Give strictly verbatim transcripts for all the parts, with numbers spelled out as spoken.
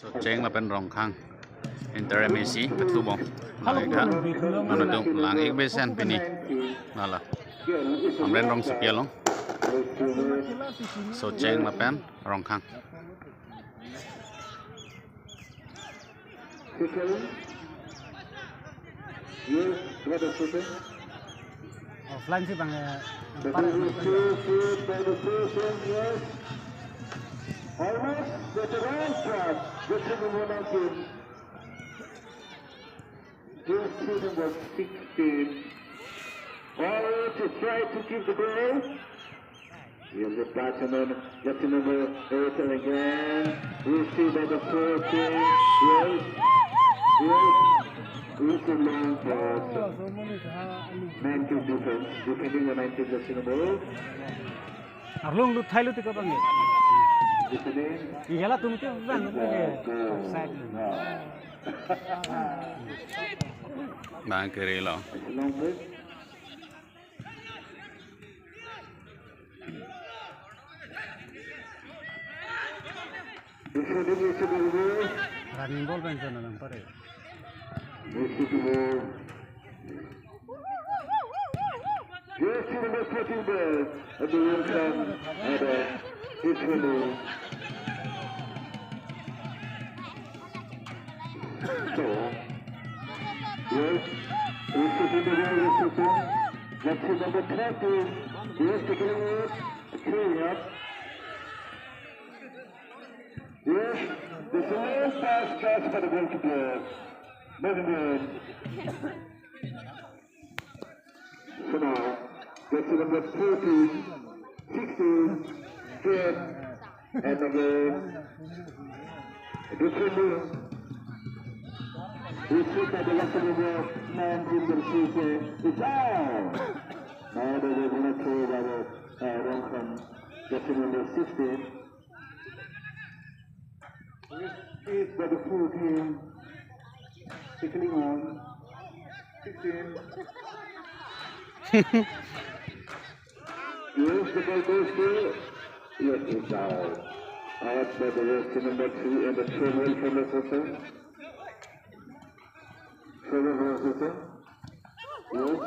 Socheng lapen Rongkhang inter M A C pethu bom. Lake ha, nonodung lang-ik besen pini. Lala. Amren Rongsopi along. Socheng lapen Rongkhang. Offline sih bang, eh, parah. Almost the right track. Just to move on again. Jersey number sixteen. Always to try to keep the ball. Here's the pass and then just number eight and again. Received by the fourteen. Yes. Yes. It's a long pass. Nineteen defense. Defending the nineteen jersey number. Arlong lut thai lut ko bang. Defending. Iya la tum ke bang. Offside. Bang kiri lo. It's a long pass. Running ball pen chona nang pare. Jersey number fourteen ball. At the welcome. Ada. It's So, yes, receiving the ball, receiving. Jersey number thirteen. Yes, taking it. Clean up. Yes, the small pass catch for the goalkeeper. Very good. So now, jersey number fourteen, sixteen, ten, and again, defending. Received by the jersey number nineteen, the receiver is out. Now they will gonna throw by the, uh, Rongkhang, jersey number sixteen. Is by the fourteen. Tackling on. Sixteen. Yes, the ball goes to. Yes, it's out. Out by the jersey number three and the throw ball from the system. Throw ball from the system. Yes.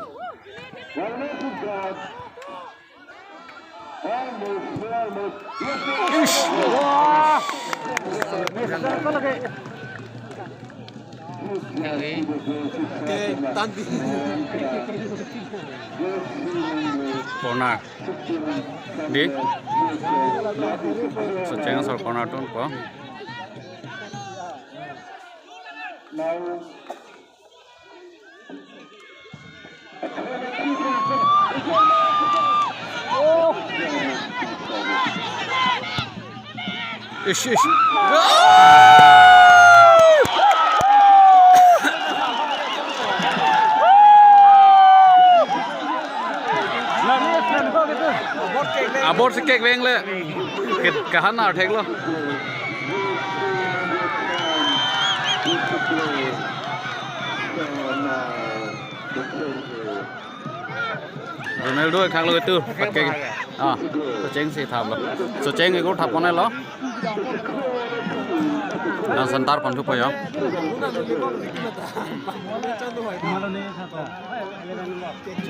One less is gone. Almost, almost. Yes, yes. Ish. Wah. Mister ko lagi. Corner. Di. Socheng asor corner tun ko. Now, Ish, ish. Abor si kekveng le. Ke-, kahanar theklo. Ronaldo khanglo itu, pakai. Ah, Socheng si thaplo. Socheng itu thap konai lo. Dan center pon thupo ya.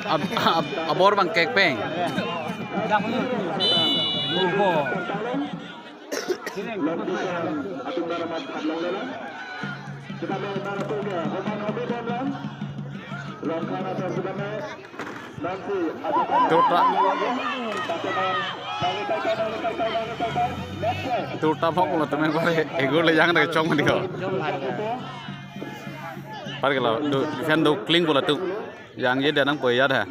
Ab-, ab-, abor bang kekpeng. Tuta. Tuta phok lo temen ko egur le yang de chong di ko. Par ke lo, du, defend du clean ko la tu. Yang ye dia nang poi ya dah.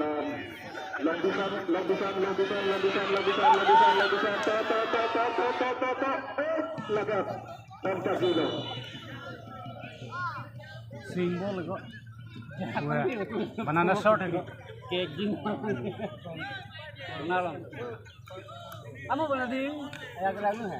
Symbol ko. Wah, banana short ini. Kek jin. Banana. Kamu pernah di? Ya, kena lu, ha?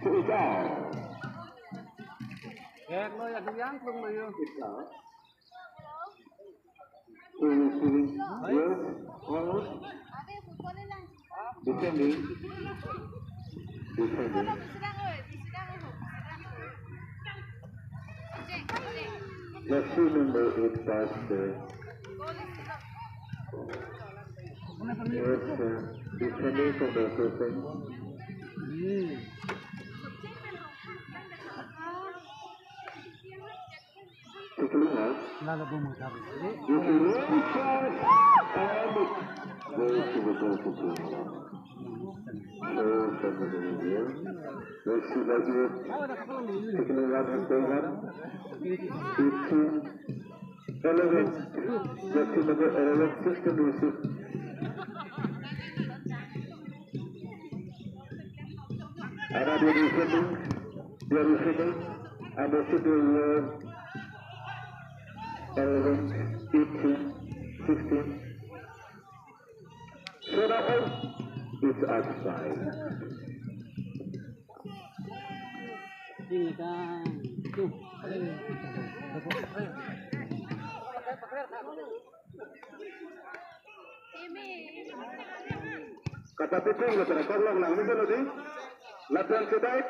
It's out. Kek lo ya, yang belum mayo. It's out. Receiving. Yes. Forward. Defending. Defending. Jersey number eight pass there. Yes, uh, defending from the opposition. Tackling, huh? Lalo bumutang. Defending pass and goes to the goalkeeper. So, seven here. Let's see, let's see. Tackling one and play one. Fifteen. Eleven. Jersey number eleven, sixteen receive. Another receiver, they are receiving, and they should be here. Eleven, fifteen, sixteen. So now, it's outside. Tinggal. Tuh. Kata piting lo, tara kok long lang ni lo di. Latihan sedai.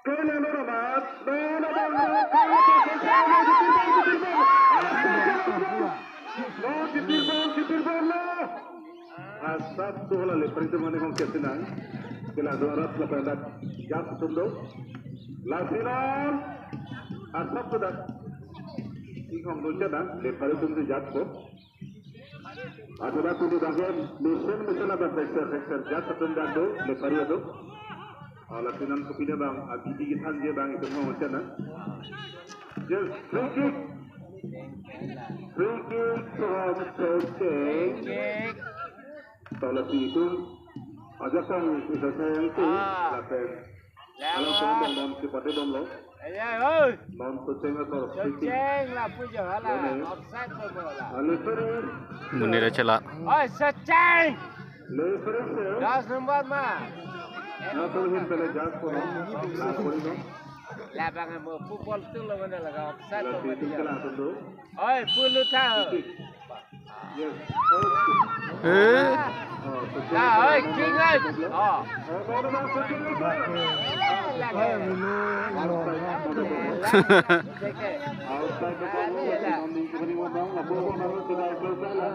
Kau yang lo mas. No, no, no, no. Kau yang lo mas. No, kitir bol, kitir bol lo. Asap tu hala lepri tu mane kong kesinang. Kila dorat la pendak jump atum do. Lasinon. Asap tu dak. Ingkong do chadang lepri atum tu jump ko. Athema pini bangke mesen mesen abang pekser pekser jump atum dak do, lepri atum. Ala sinan kopine bang, abidi kithan je bang itum mo chana. Just free kick. Free kick from Socheng. Tola si itum. Ajakong Socheng si. Ah. Lapen. Kalau bom bom bom si pati bom lo. Ayo, oi. Bom Socheng atau free kick. Socheng lapu jo hala. Offside lo bola. Anu seri. Munir Chela. Oi, Socheng. Lepri sir. Das number ma. Na tu hin pele jump ko na. La ko no. Labang mo football tu lo mana laga offside lo. Lepri tu kena tu. Oi, pulu tha. Yes. Eh? Oh, betul. Dah, oi, king oi. Oh. Oh, baru masuk ke itu. Outside the ball. Nanti kembali ngomong, lapu ngomong sudah selesai lah.